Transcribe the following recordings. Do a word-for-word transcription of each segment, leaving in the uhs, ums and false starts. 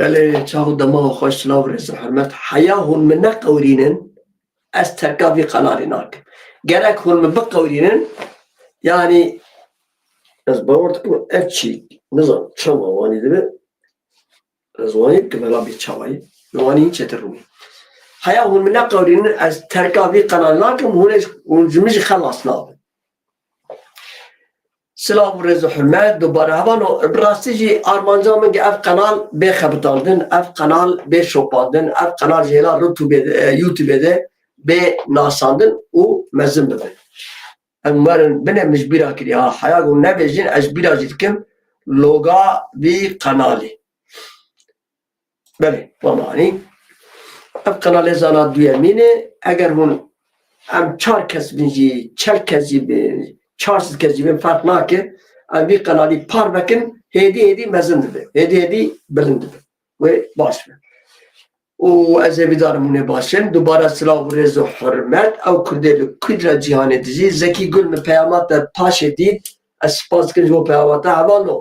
Belê, çax û dema xweş, silav, rêz û hurmet. Heya hûn min neqewirînin, ez terka vî qenalê nakim. Gerek hûn min biqewirînin, yanî ez bawer dikim ev çî, nizanim çawa wanî dibe, ez wanî dikim, hela bê çawayî, wanî çêtir rûnî. Heya hûn min neqewirînin, ez terka vî qenalê nakim, hûn ê, hûn ji min jî xelas nabin. Silav û rêz û hurmet, dubare hevano, bi rastî jî armanca min ke ev qenal bê xebitandin, ev qenal bê şopandin, ev qenal jî hêla Rutubê de, e, YouTubeê de bê nasandin û mezin bibe. Em werin bine min ji bîra kiriye, ha, heya ku nebêjin, ez ji bîra jî dikim, loga vî qenalê. Belê, va me anî. Ev qenalê zana duyemîn e. Eger hûn em çar kes bin jî, çel kes jî bin, çar sed kes jî bin, ferq nake. Em vî qenalî par vekin, hêdî hêdî mezin dibe. Hêdî hêdî bilind dibe. Wê baş be. Û ez hêvîdar im hûn ê baş in. Dubare silav û rêz û hurmet. Ew kurdê li ku re cîhanê dijî. Zekî Gul min peyama te paşê dît. Ez spas dikim ji bo peyama te. Hevalno.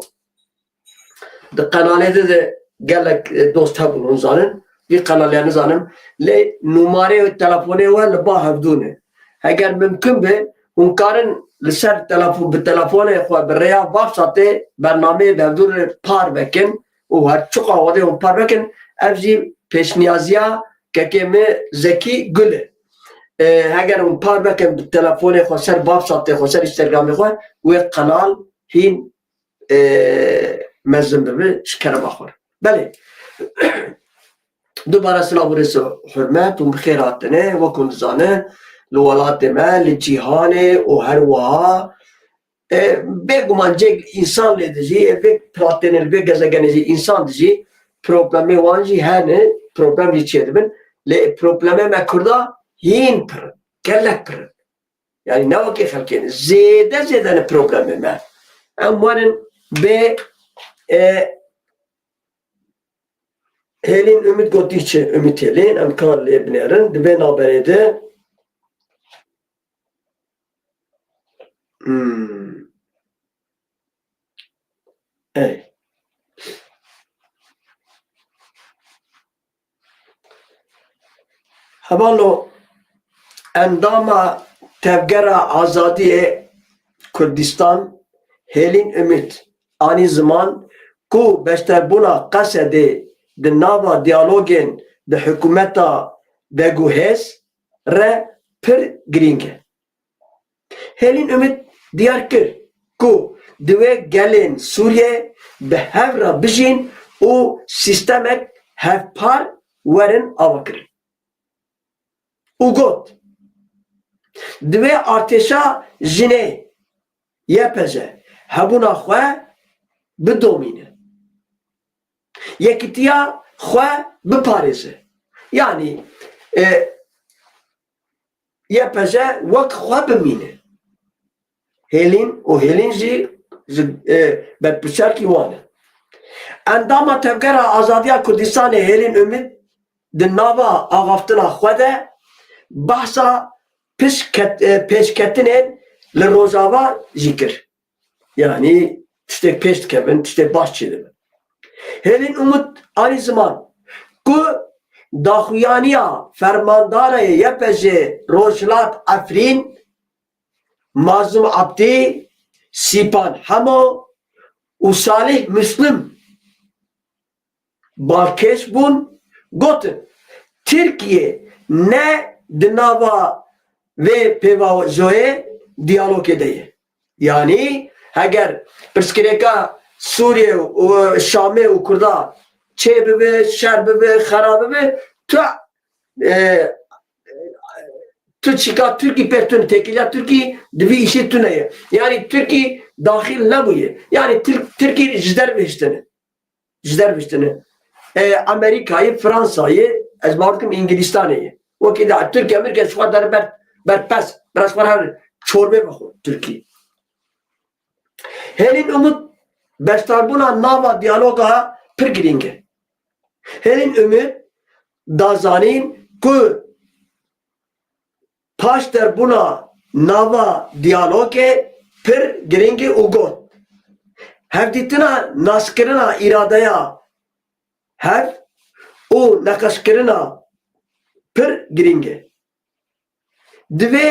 Di qenalê de, de gelek, e, dost hebûn, hûn zanin. Vî qenalê nizanim. Lê nûmareyê telefonê we li ba hevdû ne. Heger mimkun be, hûn karin li ser telefon, bi telefonê xwe, bi rêya WhatsAppê bernameyê bi hevdû re par vekin û her çiqa xwedê hûn par vekin, ev jî pêşniyaziya kekê me Zekî Gul e. E, heger hûn par vekin bi telefonê xwe ser WhatsAppê xwe, ser Instagramê xwe, wê qenal hîn e, mezin bibe ji kerema xwe re. Belê. Dubare silav û rêz û hurmet û bi xêr hatine. Wek hûn dizanin, li welatê me, li cîhanê û her wiha, e, bêguman cêk însan lê dijî, e, vê platênê, vê gezegenê jî însan dijî, problemê wan jî hene, problem jî çêdibin. Lê problemê me Kurda hîn pir in, gelek pir in. Yanî ne wekî xelkê ne. Zêde zêde ne problemê me. Em werin bê, e, Hêlîn Umît gotî çi? Umît Hêlîn, em kan lê binêrin. Di vê navberê de, hmm. Ey. Hevalo, endama Tevgera Azadiyê Kurdistan Hêlîn Umît anî ziman ku beşderbûna Qesedê di nava diyalogên di hikûmeta veguhêz re pir girîng e. Hêlîn Umît diyar kir ku divê gelên Sûriyê bi hev re bijîn û sîstemek hevpar werin avakirin. Û got, divê artêşa jinê Y P J hebûna xwe bidomîne. Yekîtiya xwe biparêze. Yanî, e, Y P J wek xwe bimîne. Hêlîn û Hêlîn jî ji, e, berpirsiyarkî wan e. Endama Tevgera Azadiya Kurdistanê Hêlîn Umît di nava axaftina xwe de behsa pişket-, e, pêşketinên li Rojava jî kir. Yanî tiştê pêş dikevin, tiştê baş çêdibin. Hêlîn Umut anî ziman ku daxuyaniya fermandarê Y P J Rojhilat Efrîn, Mazlûm Abdî, Sîpan Hemo û Salih Muslim balkêş bûn, gotin, Tirkiye ne di nava vê pêvajoyê diyalogê de ye. Yanî heger pirsgirêka Sûriyê û Şamê û Kurda çê bibe, şer bibe, xera bibe, tu, e, tu çîka Tirkî pêr tune, têkiliya Tirkî di vî îşê tune ye. Yanî Tirkî daxil nebûye. Yanî Tirk-, Tirkî ji derve hiştine. Ji derve hiştine. E, Amerîkayê, Fransayê, ez bawer dikim Îngilîstanê ye. Wekî de Tirkiye, Amerîka ji xwe dere ber, berpes, biraz xwe her çorbê vexwe Tirkî. Hêlîn Umut beşdarbûna nava diyaloga pir girîng e. Hêlîn Umut da zanîn ku paşderbûna nava diyalogê pir girîng e û got, hevdîtina naskirina îradeya hev û neqeşkirina pir girîng e. Di vê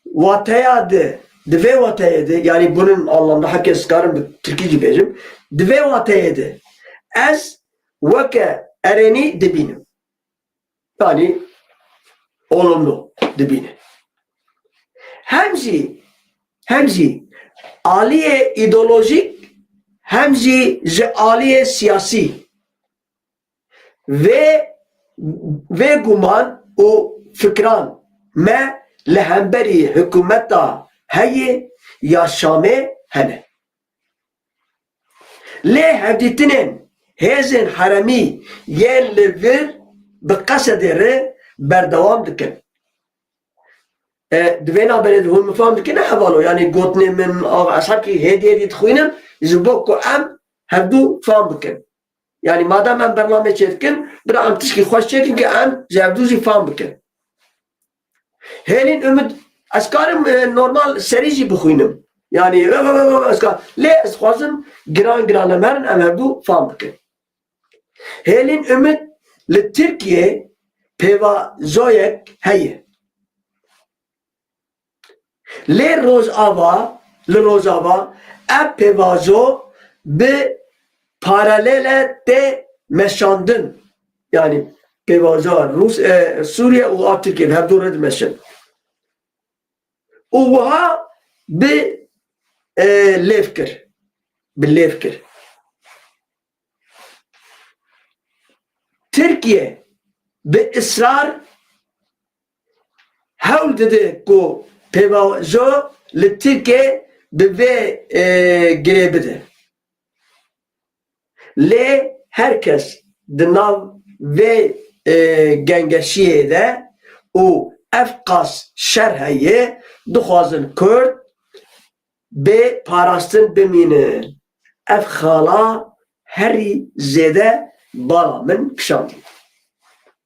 wateya de, di vê wateyê de, yanî bunun anlamda heke ez karim bi tirkî jî bêjim, di vê wateyê de ez weke erênî dibînim. Yanî olumlu dibîne. Hem jî, hem jî aliyê îdeolojîk, hem jî ji aliyê siyasî vê, vê guman û fikran me li hemberî hikûmeta heyê ya Şamê hene. Lê hevdîtinên hêzên herêmî yên li vir bi Qesedê re berdewam dikin. E, di vê navberê de hûn min fam dikin, ne hevalo, yanî gotinê min, av, ez hepkî hêdî hêdî dixwînim, ji bo ku em hevdû fam bikin. Yanî madem em bernamê çêdikin, bira em tişkî xweş çêkin ke em ji hevdû jî fam bikin. Hêlîn Umut, ez karim, e, normal serî jî bixwînim. Yanî, ez ka-, lê ez dixwazim giran giran em herin, em hevdû fam bikin. Hêlîn Umut li Tirkiyê pêvajoyek heye. Lê Rojava, li Rojava ev pêvajo bi paralele tê meşandin. Yanî pêvajoya Rûs-, e, Sûriye û a Tirkiye bi hevdû re dimeşin. Û wiha bi, e, lêv kir. Bi lêv kir. Tirkiye bi israr hewl dide ku pêvajo li Tirkiye bi vê, e, girê bide. Lê her kes di nav vê, e, gengeşiyê de û ev qas şer heye, dixwazin Kurd bê parastin bimînin. Ev xala herî zêde bala min kişandî.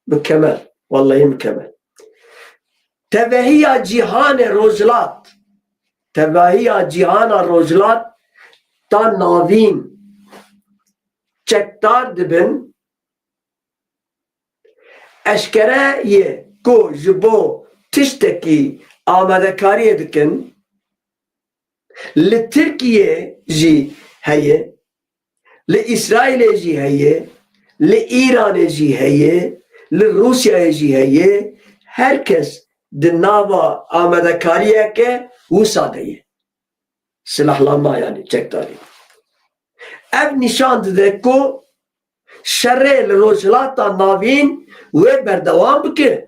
Mukemel. Wellahî mukemel. Tevahiya cîhanê rojhilat, tevahiya cîhana rojhilat ta navîn çekdar dibin, eşkere ye ku ji bo tiştekî amadekariyê dikin, li Tirkiyê jî heye, li Îsraîlê jî heye, li Îranê jî heye, li Rûsyayê jî heye, her kes di nava amadekariyeke wisa de ye. Silahlanma, yanî çekdarî. Ev nîşan dide ku şerê li Rojhilata Navîn wê berdewam bike.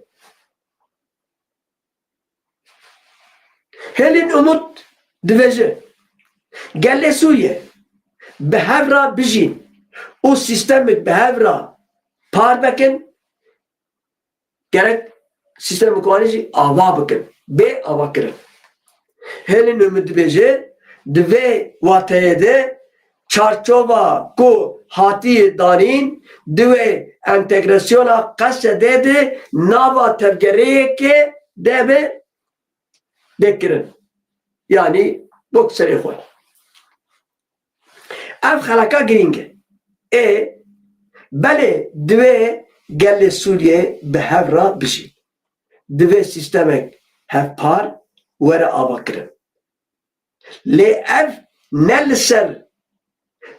Hêlîn Umut dibêje, gelê Sûriye bi hev re bijîn û sîstemek bi hev re par vekin, gerek sîstemê ku anî jî ava bikin, bê avakirin. Hêlîn Umut dibêje, di vê wateyê de çarçova ku hatiye danîn, di wê entegrasyona Qesedê de nava tevgereyeke de be dê kirin. Yanî wek serê xwe. Ev xeleka girîng e. Ê, belê divê gelê Sûriyê bi hev re bijîn. Divê sîstemek hevpar were avakirin. Lê ev ne li ser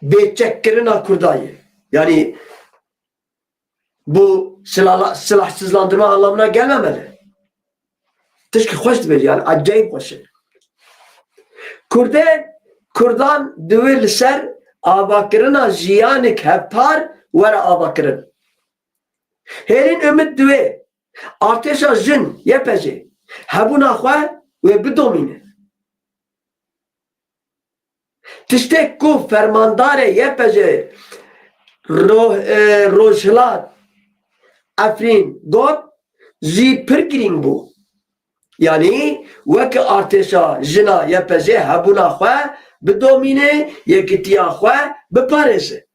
bêçekkirina Kurda ye. Yanî bu silahla-, silahsızlandırma anlamına gelmemeli. Tişkî xweş dibêje, yani acayip xweş e. Kurdên, Kurdan divê li ser avakirina jiyanek hevpar were avakirin. Hêrîn Umut divê artêşa jin, Y P J, hebûna xwe wê bidomîne. Tiştê ku fermandarê Y P J Ro-, e, Rojhilat Efrîn got, jî pir girîng bû. Yanî weke artêşa jina Y P J hebûna xwe bidomîne, yekitiya xwe biparêze.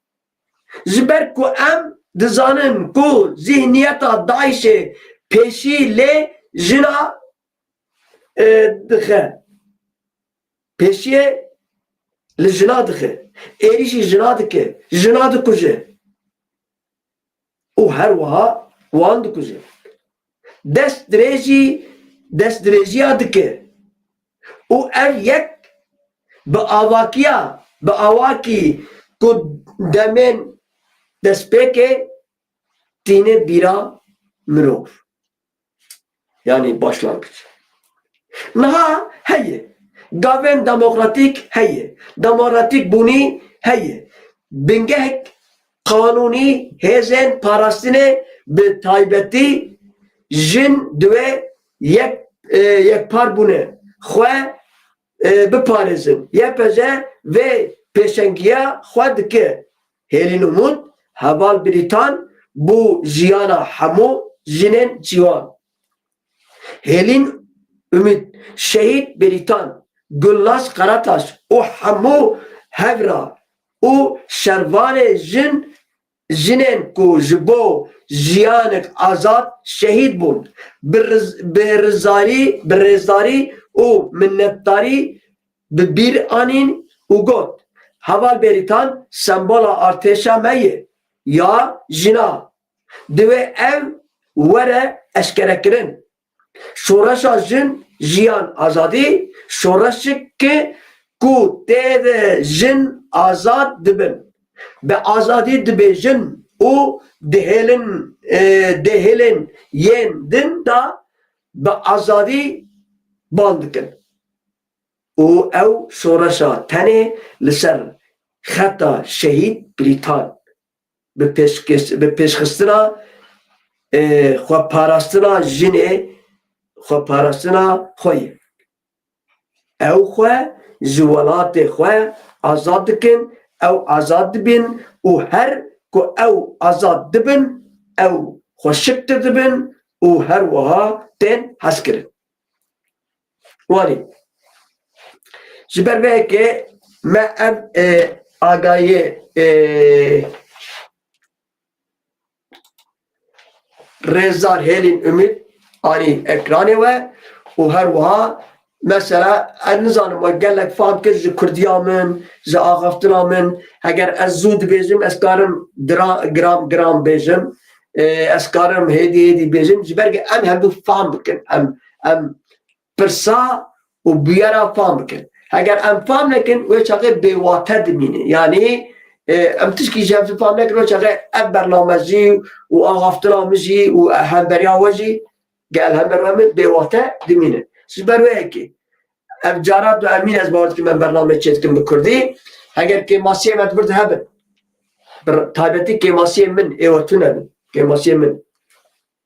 Ji ber ku em dizanin ku zîhniyeta DAIŞê pêşî lê jina, e, dixe. Pêşiyê li jina dixe. Êrîşî jina dike. Jina dikuje. û her wiha wan dikuje. Dest dirêjî, dest dirêjiya dike. Û ev yek bi avakiya, bi awakî ku demên destpêkê tîne bîra mirov. Yanî başlangıç. Niha heye. Gavên demokratîk heye. Demokratîk bûnî heye. Bingehek qanûnî hêzên parastinê bi taybetî jin diwê yek, e, yekpar bûne xwe, e, biparêzin. Y P J vê pêşengiya xwe dike. Hêlîn Umut, heval Brîtan bû jiyana hemû jinên ciwan. Hêlîn Umut, şehîd Brîtan, Gulnaz Karataş û hemû hevra û şervanê jin, jinên ku ji bo jiyanek azad şehîd bûn, bi riz-, bi rizarî, bi rêzdarî û minnetdarî bi bîr anîn û got, Heval Brîtan sembola artêşa me ye, ya jina. Divê ev were eşkerekirin. Şoreşa jin, jiyan, azadî, şoreşik e ku tê de jin azad dibin. Bi azadî dibêjin û dihêlin, e, dihêlin yên din de bi azadî bang dikin. Û ew şoreşa tenê li ser xeta şehîd Brîtan bi pêşkes-, bi pêşxistina, e, xweparastina jinê, xweparastina xwe ye. Ew xwe ji welatê xwe azad dikin, ew azad dibin û her ku ew azad dibin, ew xweşiktir dibin û her wiha tên hezkirin. Wanî. Ji ber vê yekê me ev, e, agahiyê, e, Rêzdar Hêlîn Umît anî ekranê we û her wiha mesela ez nizanim we gelek fam kir ji kurdiya min, ji axaftina min. Heger ez zû dibêjim, ez karim dira-, giram, giram bêjim. E, ez karim hêdî, hêdî bêjim. Ji ber ke em hemû fam bikin. Em, em pirsa û bûyera fam bikin. Heger em fam nekin, wê çaxê bêwate dimîne. Yanî, e, em tişkî ji hev fam nekin, wê çaxê ev bername jî û axaftina min jî û hemberiya we jî, gel hember we min bêwate dimîne. Ji ber wê yekê, ev cara du emîn ez bawer dikim em bername çêdikin bi kurdî. Heger kêmasiyê me di vir de hebin, bi taybetî kêmasiyê min ê we tune bin, kêmasiyê min.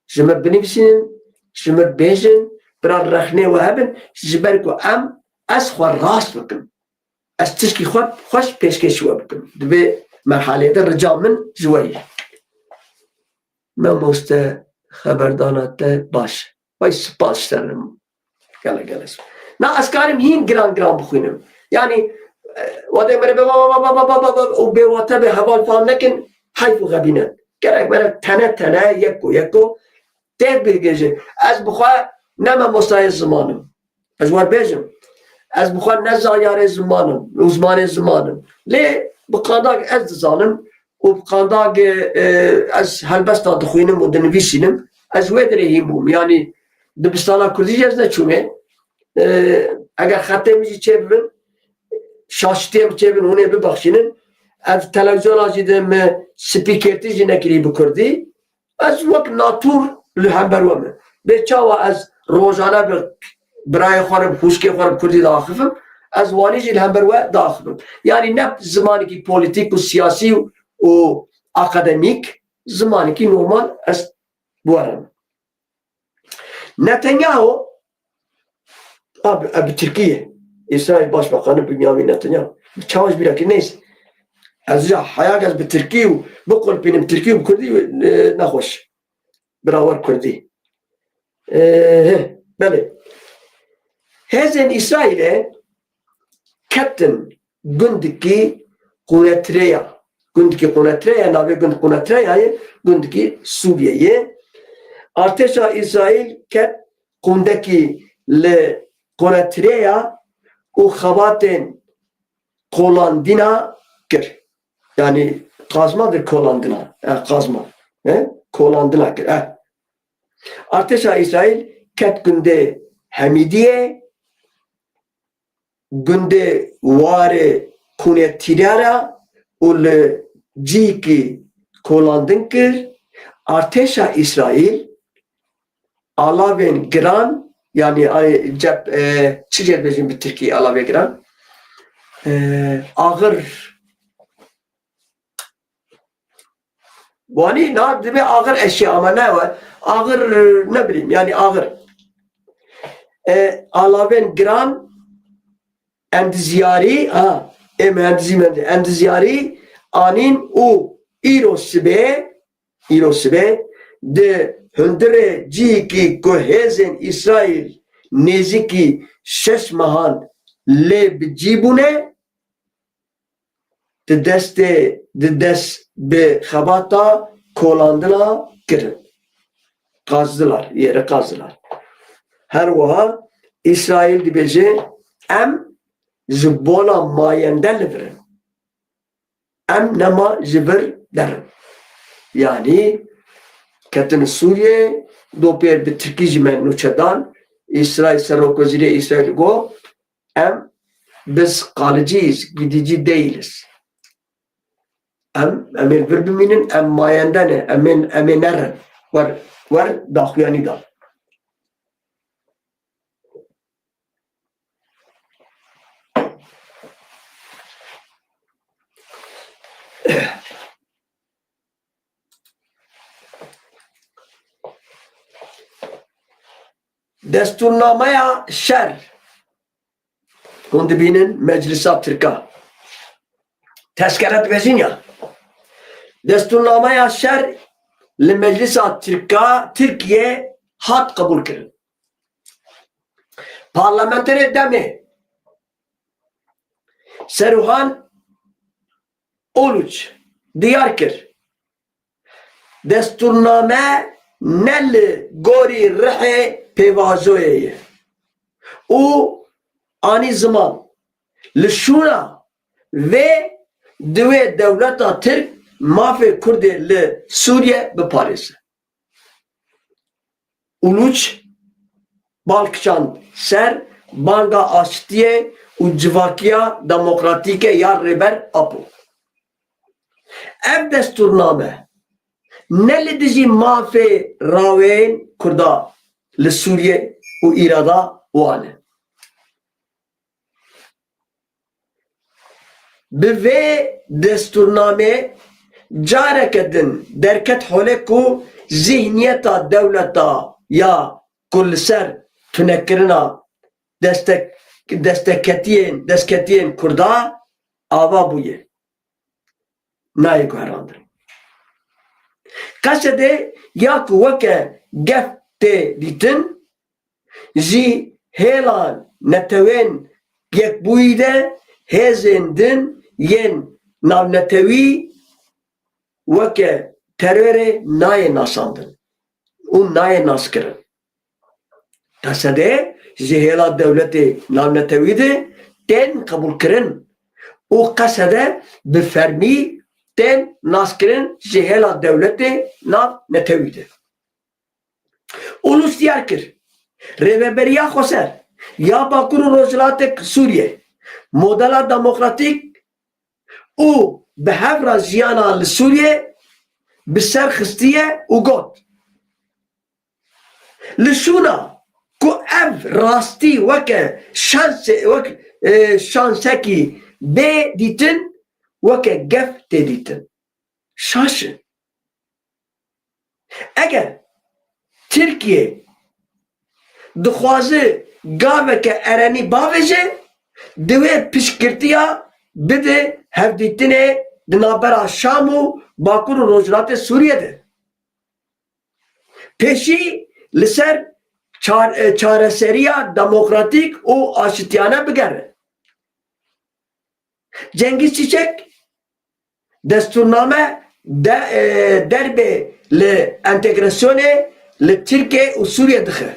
Ji min binivîsînin, ji min bêjin, bira rexnê we hebin, ji ber ku em, ez xwe rast bikim. Ez tişkî xwe xweş pêşkêş we bikim. Di vê merhaleyê de rica min ji we ye. Mamoste, xeberdana te baş. Vay spas ji te re. Gelek, gelek spas. Na ez karim hîn giran giran bixwînim. Yanî, e, wadê mere be, ba, ba, û bêwate be, heval fam nekin, heyf û xebîne. Gerek mere tene tene, yeko yeko, têk bigêje. Ez bi xwe ne mamostayê ziman im. Ez wer bêjim. Ez bi xwe ne zanyarê ziman im, uzmanê ziman im. Lê bi qandak ez dizanim û bi qandak, e, ez helbesta dixwînim û dinivîsînim. Ez wê dirê hîn bûm. Yanî dibistana kurdî jî ez neçûme. E, eger xetê min jî çêbibin, şaşitiyê min çêbin, hûn ê bibexşînin. Ev televîzyona jî de me spîkertî jî nekirî bi kurdî. Ez wek natûr li hember we me. Bê çawa ez rojane bi birayê xwe re, bi xwişkê xwe re bi kurdî diaxifim, ez wanî jî li hember we diaxifim. Yanî ne zimanekî polîtîk û siyasî û akademîk, zimanekî normal ez bi we re me. Netanyahu, abi, e, bi Tirkî ye. Îsraîl Başbakanı Benjamin Netanyahu. Çawa ji bîra kir, neyse. Ez ja haya ez bi Tirkî û biqulpînim Tirkî û bi Kurdî, e, nexweş. Birawer Kurdî. E, he, belê. Hêzên Îsraîlê ketin gundikî Qunetreya. Gundikî Qunetreya, navê gund Qunetreyayê, gundikî Sûriyeyê. Artêşa Îsraîl ket qundekî li Qunetreya û xebatên qolandina kir. Yanî qazma dir qolandina. E, qazma. E? kolandina kir. Eh. Artêşa Îsraîl ket gundê Hemîdiyê, gundê warê Qûnê Tîrera û li cihekî kolandin kir. Artêşa Îsraîl alavên giran, yanî, ay, cep, e, çi jê dibêjin bi tirkî alavê giran? E, axir. Wanî, na dibe axir eşya, ama ne we. Axir, ne bileyim, yanî axir. E, alavên giran, endizyarî, ha, ê mühendisî, endizyarî anîn û îro sibê, îro sibê di hundirê cihekî ku hêzên Îsraîl nêzîkî şeş mehan lê bi cî bûne, di destê, di dest bi xebata kolandina kirin. Qazdilar, yeri qazdilar. Her wiha Îsraîl dibêje, em ji bona mayende li vir in. Em nema ji vir derin. Yanî ketin Sûriyê, dopêr bi tirkî jî me nûçe dan, Îsraîl, Serokwezîrê Îsraîl got, em, biz kalıcıyız, gidici değiliz. Em, em ê vir bimînin, em mayende ne, em ê, em ê nerin. Wer, wer daxuyanî da. Destûrnameya şer. Hûn dibînin Meclisa Tirka. Tezkere dibêjin ya. Destûrnameya şer li Meclisa Tirka, Tirkiye hat qebûlkirin. Parlamenterê demê Serûhan Uluç diyar kir, destûrname ne li gorî rihê pêvajoyê ye û anî ziman li şûna vê diwê dewleta Tirk mafê Kurdê li Sûriye biparêze. Uluç bal kişand ser banga aştiyê û civakiya demokratîke ya Rêber Apo. Ev destûrname ne li dijî mafê raweyên Kurda li Sûriye û îrada wan e. Bi vê destûrnamê careke din derket holê ku zîhniyeta dewleta ya ku li ser tunekirina destek-, desteketiyên, destketiyên Kurda ava bûye. Nayê guherandin. Qesedê ya ku weke gef tê dîtin, ji hêla Netewên Yekbûyî de hêzên din yên navnetewî weke terorê nayê nasandin û nayê naskirin. Qesede ji hêla dewletê navnetewî de tên qebûlkirin û qesede bi fermî tên naskirin ji hêla dewletê navnetewî de. Ulus diyar kir, Rêveberiya Xweser ya Bakur û Rojhilatê Sûriyê modela demokratîk û bi hev re jiyana li Sûriyê bi ser xistiye û got, li şûna ku ev rastî weke şansê, wek, e, şansekî bê dîtin, weke gef tê dîtin. Şaş e. Eger Tirkiye dixwaze gaveke erenî bavêje, divê piştgirtiya bide hevdîtinê di navbera Şam û Bakur û Rojhilatê Sûriyê de. Pêşî li ser çar-, e, çareseriya demokratîk û aşitiyane bigere. Cengiz Çiçek destûrname de, e, derbê li entegrasyonê li Tirkiye û Sûriye dixe.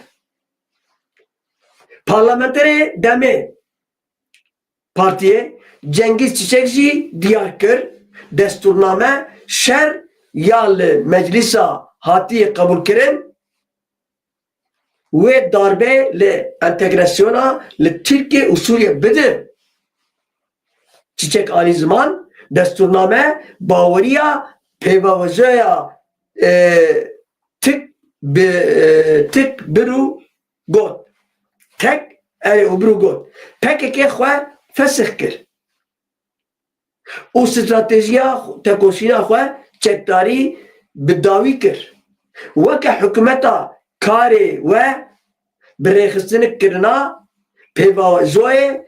Parlamenterê demê partiyê Cengiz Çiçek jî diyar kir, destûrname şer ya li Meclisa hatiye qebûlkirin, wê darbe li entegrasyona li Tirkiye û Sûriye bidin. Çiçek anî ziman, destûrname, baweriya, pêvajoya, e, tik bi, e, tik bir û got. Tek, erê, û bir û got. P K K xwe fesix kir. Û stratejiya tekoşîna xwe çekdarî bi dawî kir. Weke hikûmeta karê we bi rêxistinik kirina pêvajoyê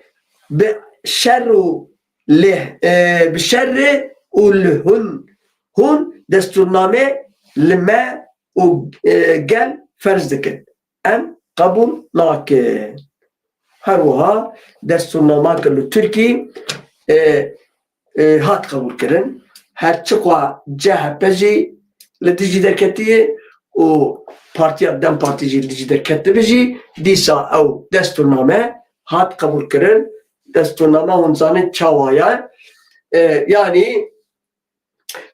bi şer û lê, e, bi şerê û li hûn, hûn destûrnamê li me û, e, gel ferz dikin. Em qebûl nakin. Her wiha destûrnama kir li Tirkî, e, e, hat qebûlkirin. Her çiqa C H P jî li dijî derketiye û Partiya DEM Partî jî li dijî derketibe jî, dîsa ew destûrname hat qebûlkirin. Destûrname hûn zanin çawa ye? E, yanî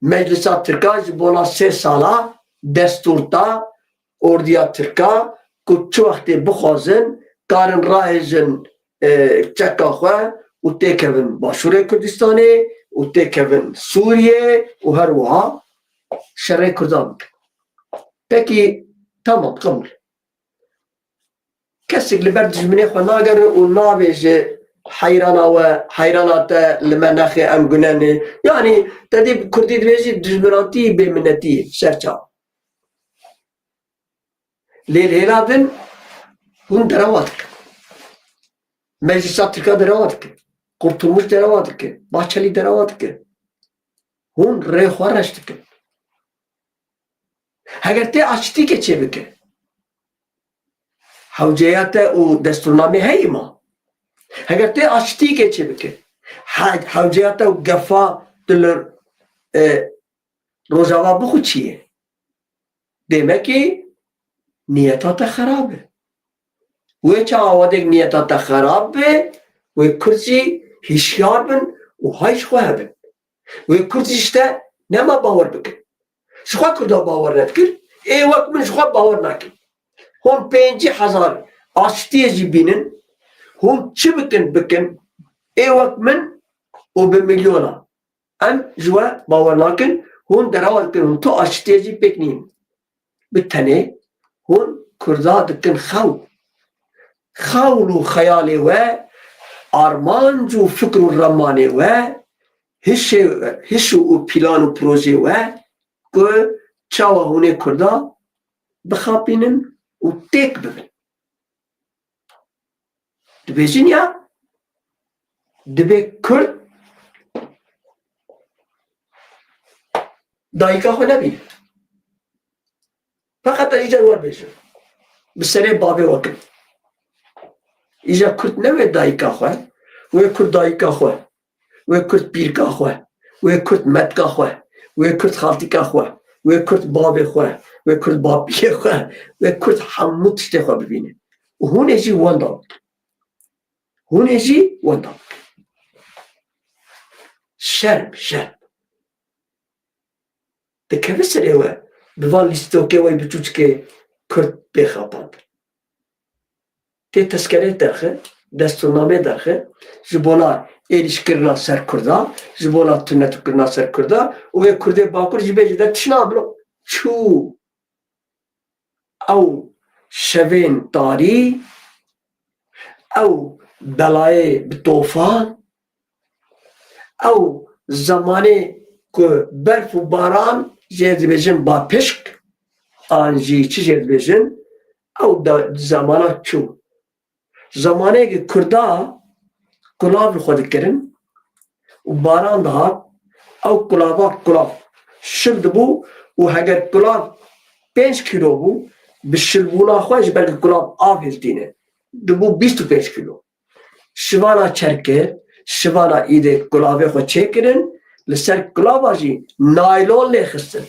Meclisa Tirka ji bona sê sala destûr da ordiya Tirka ku çi wextê bixwazin karin rahêjin, e, çeka xwe û têkevin Başûrê Kurdistanê û têkevin Sûriyê û her wiha şerê Kurdan bikin. Pekî, tamam, qebûl. Kesek li ber dijminê xwe nagere û nabêje heyrana we, heyrana te li me nexê em gunenê. Yanî te dî bi kurdî dibêjî dijminatî bêminetî ye, ser çav. Lê li hêla din hûn derewa dikin. Meclisa Tirka derewa dike. Kurtulmuş derewa dike. Bahçelî derewa dike. Hûn rê xwe reş dikin. Heger tê aştîkê çêbike, hewceya te û destûrnamê heyî ma. Heger tê aştîkê çêbike, he-, hewceya te û gefa tu li, e, Rojava bixwe çi ye? Demekî niyeta te xerab e. Wê çawa wadek niyeta te xerab be, wê Kurd jî hişyar bin û hay ji xwe hebin. Wê Kurd jî ji te nema bawer bikin. Ji xwe Kurda bawer nedikir, ê wek min ji xwe bawer nakin. Hûn pêncî hezar aştiyê jî bînin, hûn çi bikin bikin, ê wek min û bi milyona. Em ji we bawer nakin, hûn derewa dikin, hûn tu aştiyê jî pêk nîn. Bi tenê hûn Kurda dikin xew. Xewl û xeyalê we, armanc û fikr û remanê we, hişê, hiş û plan û projê we ku çawa hûnê Kurda bixapînin û têk bibin. Dibêjin ya, dibê Kurd dayika xwe nebîne. Feqet te îcar wer bêjin. Bi serê bavê we kin. Îcar Kurd ne wê dayika xwe, wê Kurd dayika xwe. Wê Kurd pîrka xwe, wê Kurd metka xwe, wê Kurd xaltîka xwe, wê Kurd bavê xwe, wê Kurd bapiyê xwe, wê Kurd hemû tiştê xwe bibîne. Û hûn ê jî wenda bikin. Hûn ê jî wenda bikin. Şerm, şerm. Dikeve serê we, bi van lîstokê we biçûçikê Kurd bê xapandin. Tê tezkerê derxe, destûrnamê derxe, ji bona êrîşkirina ser Kurda, ji bona tunetûkirina ser Kurda û wê Kurdê Bakur jî bêje de tişt nabilo. Çû ew şevên tarî, ew belayê bi tofan, ew zemanê ku berf û baran jê dibêjin bapişk, an jî çi jê dibêjin, ew da-, zemana çû. Zemanê ki Kurda kulav li xwe dikirin û baran dihat, ew kulava kulav şil dibû û heger kulav pênc kîlo bû, bi şilbûna xwe ji ber ku kulav av hiltîne, dibû bîst û pênc kîlo. Şivana çerkê, şivana îdê kulavê xwe çêkirin, li ser kulava jî naylon lê xistin.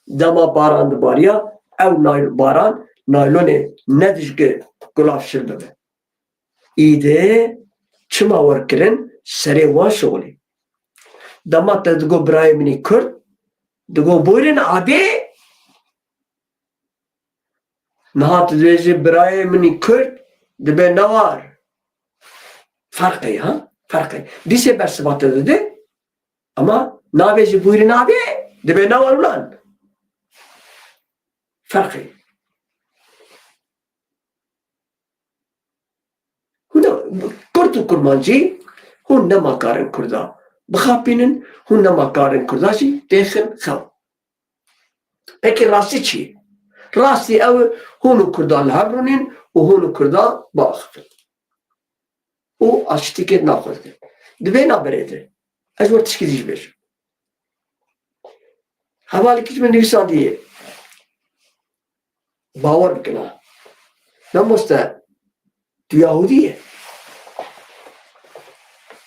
Dema baran dibariya, ew nay-, baran naylonê nedijke kulav şil bibe. Îdê çima wer kirin, serê wan şixulî. Dema te digo birayê min î Kurd, digo bûrin adê, Niha tu dibêjî birayê min î Kurd dibe newar. Ferqê, ha? Ferqê. Dîsê bersiva te dide, ama nabêjî bûyî nabê, dibe newar ulan. Ferqê. Hûn ne, Kurd û Kurmancî, hûn nema karin Kurda bixapînin, hûn nema karin Kurda jî têxin xew. Pekî rastî çi ye? Rastî ew e, hûn û Kurda li hev rûnîn û hûn û Kurda biaxifin. Û aştîkê di nav xwe de. Di vê navberê de ez we tişkî dî jî bêjim. Hevalekî ji min nivîsandiye. Bawer bikin ha. Mamoste, tu Yahudî ye.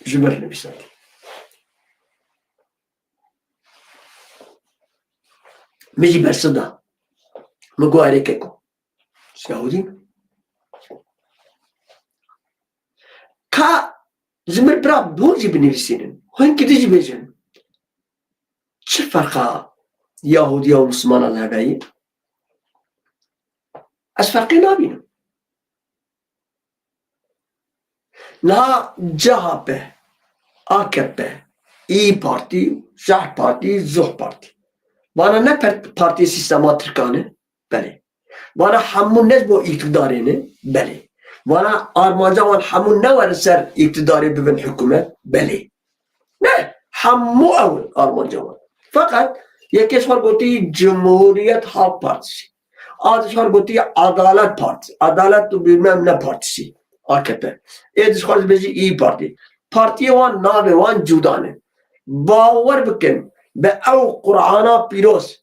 Ji min nivîsandiye. Min jî bersiv da. Min got erê keko. Yahudî. Ka ji min bira hûn jî binivîsînin. Hinkî din jî bêjin. Çi ferqa Yahudiya û Mislimana li heveyî? Ez ferqê nabînim. Niha C H P, A K P, İYİ Parti, Şah Parti, Zuh Parti. Vana ne per-, partiyê sîstema Tirkan e? Belê. Vana hemû ne ji bo îqtidarê ne? Belê. Vana armanca wan hemû ne werin ser îqtidarê bibin hikûmet? Belê. Ne, hemû ew in armanca wan. Feqet yekê ji xwe gotî Cumhuriyet Halk Partisi. A ji xwe gotî Adalet Partisi. Adalet û bilmem ne partisi. A K P. Ê ji xwe dibêjî İYİ Parti. Partiyê wan navê wan cuda ne. Bawer bikin, bi ew Qur'ana pîroz,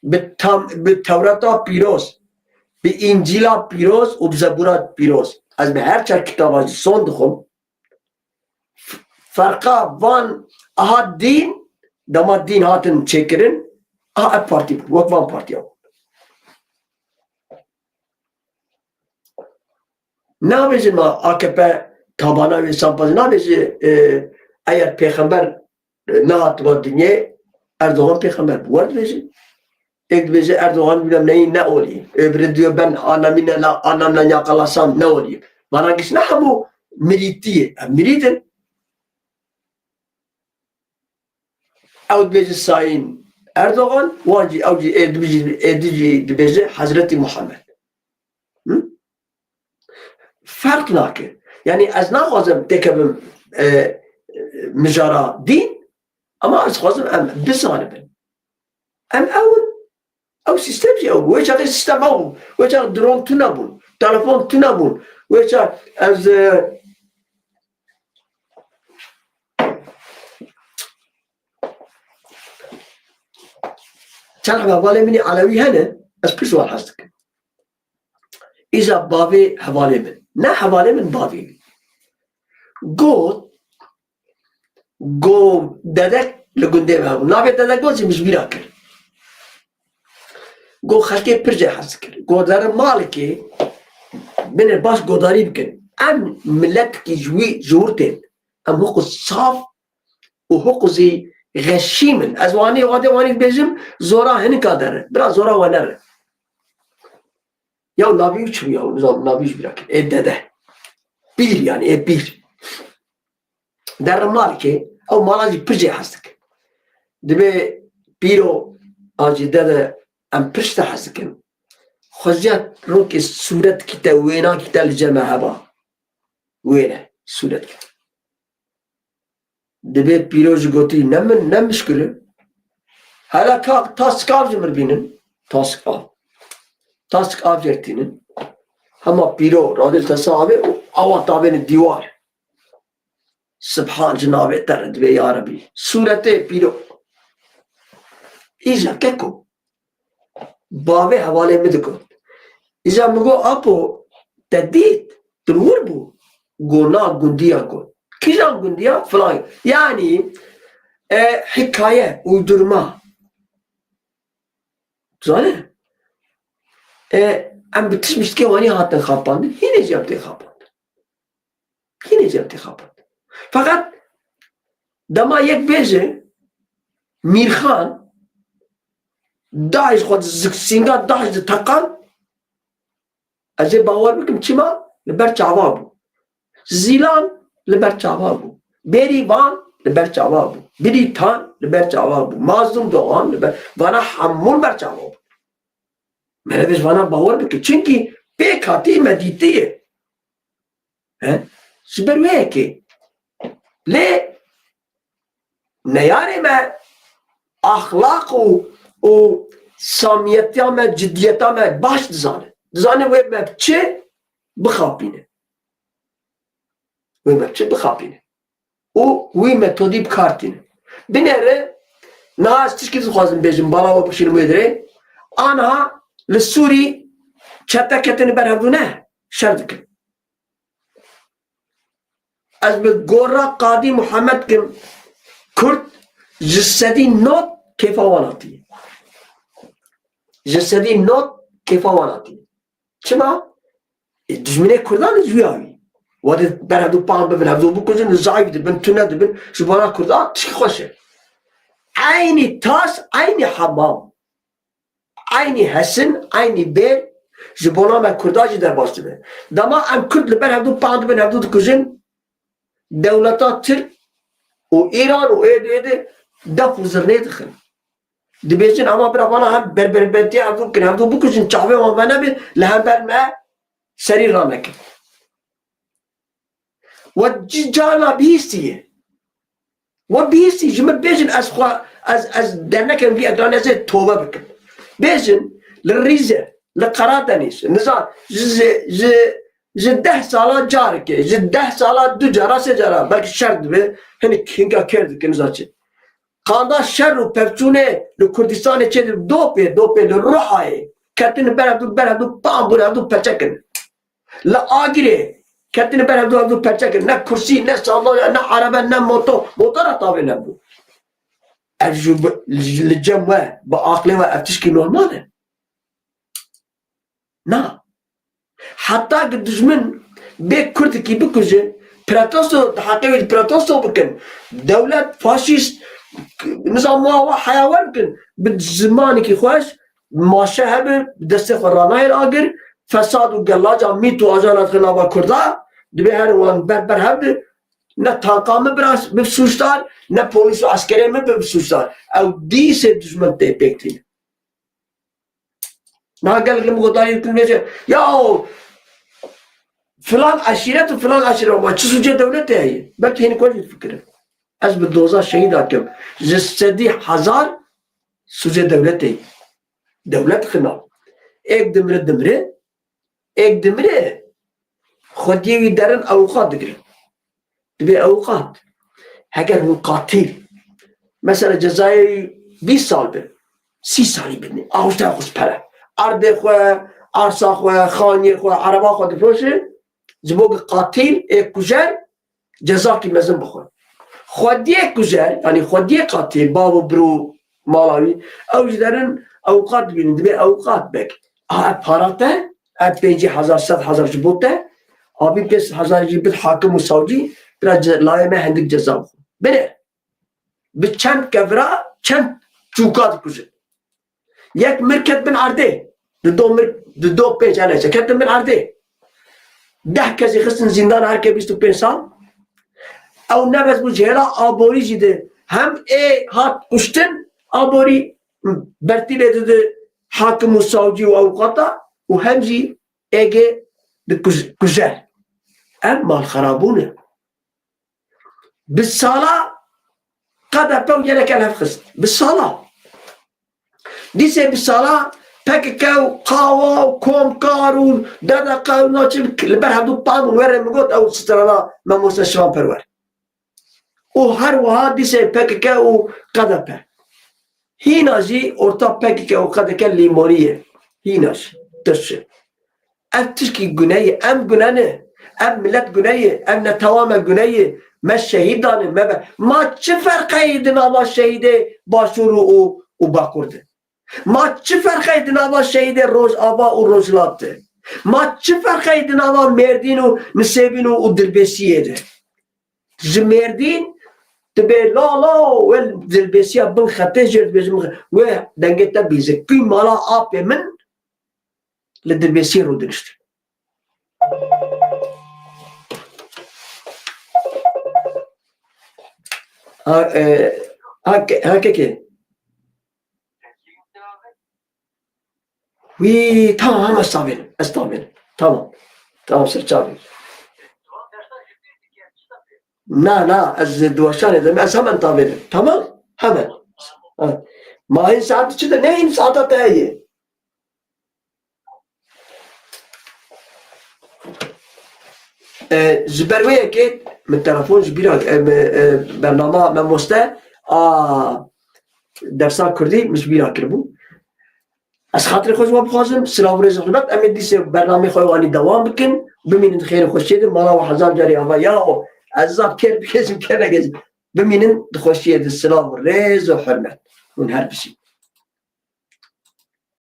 bi tam, bi Tewreta pîroz, bi Încîla pîroz û bi Zebûra pîroz. Ez bi her çar kitaba ji son dixwim. F-, ferqa van aha dîn, dema dîn hatin çêkirin, aha ev partî bû, wek van partiya bû. Nabêjin ma A K P tabana wê sampaz, nabêjin, e, eger pêxember, e, nehatibû dinyê, Erdogan pêxember bû. Wer dibêjin. Êk dibêje Erdogan bilmem neyî ne olî. Öbürü diyor ben anamine la, anamla yakalasam ne olî. Bana giş ne hemû mirîtî ye. Em mirît in. Ew dibêje Sayın Erdogan, wan jî ew jî ê dibêje, ê dî jî dibêje Hezretî Muhammed. Hı? Ferq nake. Yani ez naxwazim têkevim, e, e, mijara dîn, ama ez xwazim em bizanibin. Em ew in, ew sîstem jî ew bû. Wê çaxê sîstem ew bû. Wê çax dron tune bûn. Telefon tune bûn. Wê çax ez, e, çend hevalê min ê Elewî hene, ez pir ji wan hez dikim. Îja bavê hevalê min. Ne hevalê min, bavê min. Got, Go dedek li gundê me hebû. Navê dedek got jî min ji bîra kir. Go xelkê pir jê hez dikir. Go derin malikê binê baş godarî bikin. Em miletekî ji wî ji wir tên. Em hiqû saf û hiqû zî xeşîm in. Ez wanî, wadê wanî dibêjim, zora hinika dere. Bira zora we nere. Ya navî wî çi bû ya? Nizam navî ji bîra kir. Ê dede. Pîr yani, ê pîr. Derin malikê, ew mala jî pir jê hez dikin. Dibê pîro an jî dede em pir ji te hez dikin. Xweziya rokê sûretkî te, wênakî te li cem me heba. Wêne, sûretkî te. Dibê pîro jî gotî, ne min, ne mişkil e. Hele ka tasik av ji min bînin. Tasik av. Tasik av jê tînin. Hema pîro radil tesa avê û awa tavêne dîwar. Sibhan ji navê te re dibê ya Rebî. Sûretê pîro. Îja keko. Bavê hevalê min digot. Îja min got, Apo, te dît, tu li wir bû? Go na gundiya got. Kîjan gundiya? Filan. Yanî, e, hikaye, uydurma. Zanî? E, em bi tişt miştikê wanî hatin xapandin, hînê jî em tê xapandin. Hînê jî em tê xapandin. Feqet dema yek bêje, Mîrxan, DAIŞ xwe di zik-, sînga DAIŞ di teqan, Ez ê bawer bikim çima? Li ber çava bû. Zîlan li ber çava bû. Bêrîvan li ber çava bû. Birîtan li ber çava bû. Mazlûm Doğan li ber, vana hemû li ber çava bû. Me nebêj vana bawer bike. Çimkî pêk hatî me dîtiye. He? Ji ber wê yekê. Lê neyarê me axlaq û, û samiyetiya me, cidiyeta me baş dizane. Dizane wê me bi çi bixapîne. Wê me bi çi bixapîne. Û wî metodî bi kar tîne. Binêre, niha ez tişkî dixwazim bêjim, bala we bişînim wê dirê. Aniha li Sûrî çete ketine ber hevdû ne, şer dikin. Ez bi gora Qadî Muhammed kim, Kurd ji sedî nod kêfa wan hatiye. Ji sedî nod kêfa wan hatiye. Çima? E, dijminê Kurdan ji wî awî. Wadê ber hevdû pam bibin, hevdû bikujin, li zayîf dibin, tune dibin, ji bona Kurdan tişkî xweş e. Eynî tas, eynî hemam. Eynî hesin, eynî bêr ji bona me Kurda jî derbas dibe. Dema em Kurd li ber hevdû pam dibin, hevdû dikujin, dewleta Tirk û Îran û êdî êdî def û zirnê dixin. Dibêjin, ama bira vana hem berberbetiya hevdû bikin, hevdû bikujin, çavê wan venebin, li hember me serî ranekin. We ci carna bihîstiye. We bihîstî, ji min bêjin, ez xwe, ez, ez dernekem vî eganê ez ê tobe bikim. Bêjin, li Rîze, li Qaradenîz, nizan, ji, ji, ji, ji deh sala careke, ji deh sala du cara, sê cara, belkî şer dibe, hinek hinka kêr dike, nizan çi. Qanda şer û pevçûnê li Kurdistanê çê dibin, dopê, dopê li Ruhayê, ketin ber hevdû, ber hevdû, pam bûn, hevdû peçe kirin. Li Agirê ketine ber hevdû, hevdû perçe kir. Ne kursî, ne sandalye, ne erebe, ne moto. Motora tavê nebû. Ev ji, ji, li cem we, bi aqlê we ev tişkî normal e? Na. Heta ki dijmin bê Kurdikî bikuje, protesto, di heqê wê protesto bikin. Dewlet faşîst, nizam wa, wa heya wer bikin. Bi zimanekî xweş, maşe hebe, destê xwe ranayê li agir, fesad û gelaca mît û ajana dixin nava Kurda, dibê her wan ber ber hev de, ne tanka min bira bi sûcdar, ne polîs û eskerê min bi sûcdar. Ew dîsê dijmin tê pêk tîne. Niha gelek li min gotarî dikin, bêje, ya filan eşîret û filan eşîret, ama çi sûcê dewletê heye? Belkî hênik we jî difikirin. Ez bi doza şehîda kim. Ji sedî hezar sûcê dewletê ye. Dewlet xina. Êk dimire dimire, êk dimire, xwediyê wî derin ewqat digirin. Dibê ewqat. Heger hûn qatîl, mesela cezayê wî bîst sal be, sî salî bidin. Awşta xwe ji pere. Erdê xwe, arsa xwe, xaniyê xwe, ereba xwe difiroşe. Ji bo ku qatîl ê kujer cezakî mezin bixwe. Xwediyê kujer, yanî xwediyê qatîl, bav û biro mala wî, ew ji derin ewqat dibînin, dibê ewqat bek. A, ev para te, ev pêncî hezar, sed hezar ji bo te, a vî pênc sed hezar jî bid hakim û savcî, bira ce-, layê me hindik ceza bixwe. Binêr. Bi çend kevira, çend çûka dikujin. Yek mir ket bin erdê. Di do mir, di do pênc, her neyse, ketin bin erdê. Deh kesî xistin zîndan, her ke bîst û pênc sal. Ew nebes bû, ji hêla aborî jî de hem ê hat kuştin, aborî bertîlê dide hakim û savcî û ewqata û hem jî êgê di kuj-, kujer. Ev malxerabûn e. Bi sala K D P û gelek el hev xist. Bi sala. Dîsê bi sala P K K û Qawa û Komkar û D D Q û naçin li ber hevdû pam û werê min got ew strana Mamoste Şivan Perwer. Û her wiha dîsê P K K û K D P. Hîna jî orta P K K û K D K lîmonî ye. Hîna jî tirş e. Ev tişkî gune ye. Em gune ne. Ev milet gune ye. Ev netewa me gune ye. Me şehîd dane. Me be. Ma çi ferqeyî di nava şehîdê Başûr û, û, û Bakur de? Ma çi ferqeyî di nava şehîdê Rojava û Rojhilat de? Ma çi ferqeyî di nava Mêrdîn û Nisêbîn û, û Dirbêsiyê de? Ji Mêrdîn dibê la la, we Dirbêsiya bin xetê jê dibêjim, we dengê te bîze. Kû mala apê min li Dirbêsiyê rûdiniştin. Ha, e, ha, ke- ha, kekê. Wî, tamam, tamam, ez tavênim. Ez tavênim. Tamam. Tamam, ser çavê. Na, na, ez di weşanê de, ez hemen tavênim. Tamam? Hemen. Ha. Ma hîn saet çi de? Ne hîn saeta te heye? E, ji ber wê yekê min telefon ji bîra, e, me, e, bernama memoste a dersa kurdî min ji bîra kiribû. Ez xatirê xwe ji we bixwazim, silav û rêz û hurmet, em ê dîsê bernameyê xwe wanî dewam bikin, bimînin di xêr û xweşiyê de, mala we hezar carî ava ya o, ez zaf kêr bikêjim, kêr nekêjim. Bimînin di xweşiyê de, silav û rêz û hurmet. Hûn her bijîn.